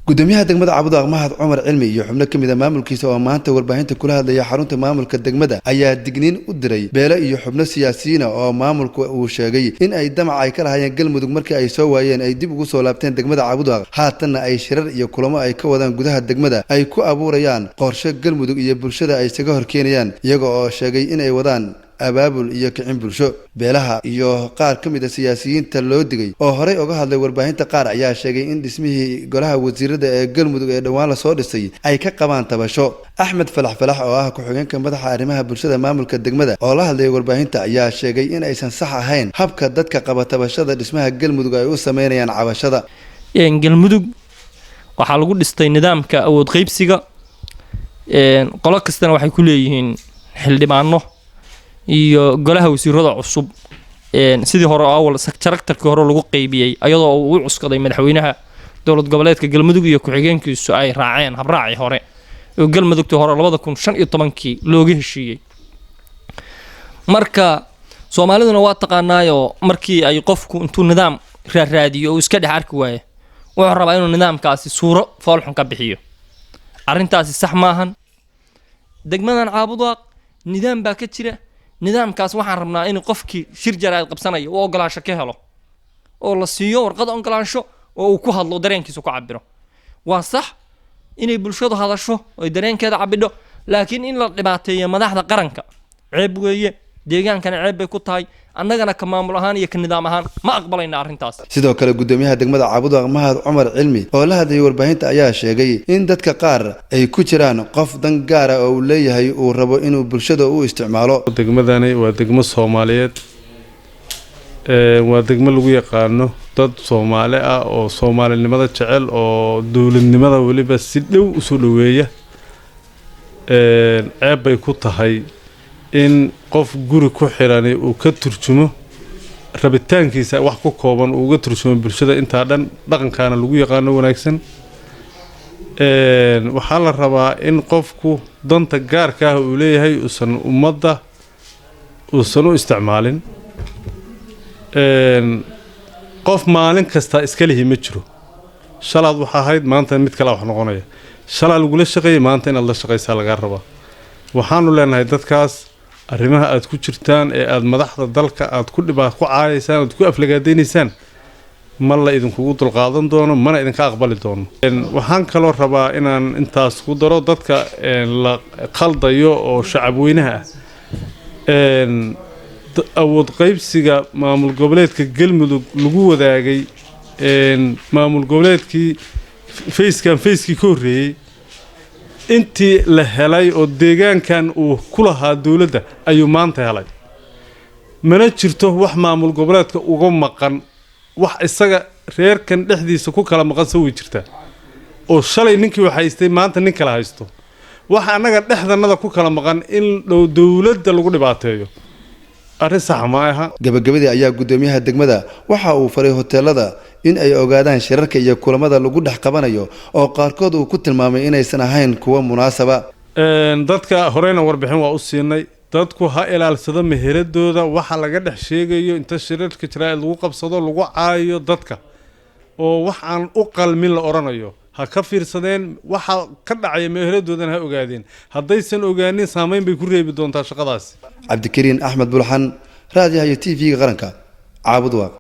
Gudoomiyaha degmada Cabudwaaq, Mahad Cumar Cilmi, iyo xubno kamid a maamulkiisa oo maanta warbaahinta kula hadlaya xarunta maamulka degmada ayaa digniin u diray beelo iyo xubno siyaasiyiina oo maamulku uu sheegay in ay damac ay ka lahaayeen Galmudug markii ay soo waayeen ay dib ugu soo laabteen degmada Cabudwaaq, haatanna ay shirar iyo kulamo ay ka wadaan gudaha degmada ay ku abuurayaan qorshe Galmudug iyo bulshada ay isaga horkeenayaan, iyaga oo sheegay in ay wadaan abaabul iyo kicin bulsho. Beelaha iyo qaar ka mid a siyaasiyiinta loo digay oo horey uga hadlay warbaahinta qaar ayaa sheegay in dhismihii golaha wasiirada ee Galmudug ee dhowaan lasoo dhisay ay ka qabaan tabasho. Axmed Falax Falax oo ah ku-xigeenka madaxa arrimaha bulshada maamulka degmada oo la hadlayay warbaahinta ayaa sheegay in aysan sax ahayn habka dadka qaba tabashada dhismaha Galmudug ay u sameynayaan cabashada. Galmudug waxaa lagu dhistay nidaamka awood qeybsiga. Qolo kastana waxay ku leeyihiin xildhibaano iyo golaha wasiirada cusub, sidii hore oo awal characterkii hore lagu qeybiyey, ayadoo uu u cuskaday madaxweynaha dowlad goboleedka Galmudug iyo ku-xigeenkiisu ay raaceen habraacii hore oo Galmudugtii hore 2015-kii looga heshiiyey. Marka Soomaaliduna waa taqaanaayo, markii ay qofku intuu nidaam raaraadiyo oo iska dhex arki waayo, wuxuu rabaa inuu nidaamkaasi suuro foolxun ka bixiyo. Arrintaasi sax maahan. Degmadan Caabudwaaq nidaam baa ka jira. Nidaamkaas waxaan rabnaa in qofkii shir jaraa'id qabsanayo uu ogolaansho ka helo oo la siiyo warqad ogolaansho oo uu ku hadlo, dareenkiisa ku cabiro. Waa sax inay bulshadu hadasho oy dareenkeeda cabidho, laakiin in la dhibaateeyo madaxda qaranka ceeb weeye. Deegaankana ceeb bay ku tahay. Annagana ka maamul ahaan iyo ka nidaam ahaan ma aqbalayna arrintaas. Sidoo kale, gudoomiyaha degmada Cabudwaaq, Mahad Cumar Cilmi, oo la hadlayay warbaahinta ayaa sheegay in dadka qaar ay ku jiraan qof dan gaara oo uu leeyahay uu rabo inuu bulshada u isticmaalo. Degmadani waa degmo Soomaaliyeed, waa degmo lagu yaqaano dad Soomaali ah oo soomaalinimada jecel oo dowladnimada weliba si dhow usoo dhoweeya. Ceeb bay ku tahay in qof guri ku xirani uu ka turjumo rabitaankiisa wax ku kooban, uu uga turjumo bulshada intaa dhan. Dhaqankaana lagu yaqaano wanaagsan. Waxaa la rabaa in qofku danta gaarka ah uu leeyahay uusan ummadda uusan u isticmaalin. Qof maalin kasta iska lihi ma jiro. Shalaad waxaa ahayd, maanta mid kale wax noqonaya. Shalaa lagula shaqeeyay, maanta inaad la shaqaysaa lagaa rabaa. Waxaanu leenahay dadkaas, arrimaha aad ku jirtaan ee aada madaxda dalka aad ku dhibaa ku caayaysaan, aad ku aflagaadaynaysaan, ma la idinkugu dulqaadan doono, mana idinka aqbali doono. Waxaan kaloo rabaa inaan intaas ku daro dadka la khaldayo oo shacabweynaha ah. Awood qaybsiga maamul goboleedka Galmudug lagu wadaagay maamul goboleedkii fayskan fayskii ka horreeyey, intii la helay oo deegaankan uu ku lahaa dowladda ayuu maanta helay. Mana jirto wax maamul goboleedka uga maqan. Wax isaga reerkan dhexdiisa ku kala maqan se way jirtaa, oo shalay ninkii wax haystay maanta nin kala haysto. Waxa annaga dhexdanada ku kala maqan in dowladda lagu dhibaateeyo arrin sax ma aha. Gabagabadii ayaa gudoomiyaha degmada waxa uu faray hoteelada in ay ogaadaan shirarka iyo kulamada lagu dhex qabanayo, oo qaarkood uu ku tilmaamay inaysan ahayn kuwa munaasaba. Dadka horeyna warbixin waa u siinay. Dadku ha ilaalsado meheradooda. Waxa laga dhex sheegayo inta shirarka jaraa'id lagu qabsado, lagu caayo dadka oo wax aan u qalmin la odhanayo, ha ka fiirsadeen. Waxa ka dhacaya meheradoodana ha ogaadeen. Haddaysan ogaanin, saameyn bay ku reebi doontaa shaqadaasi. Cabdikariin Axmed Bulxan, raadiyaha iyo TV-ga qaranka, Caabudwaaq.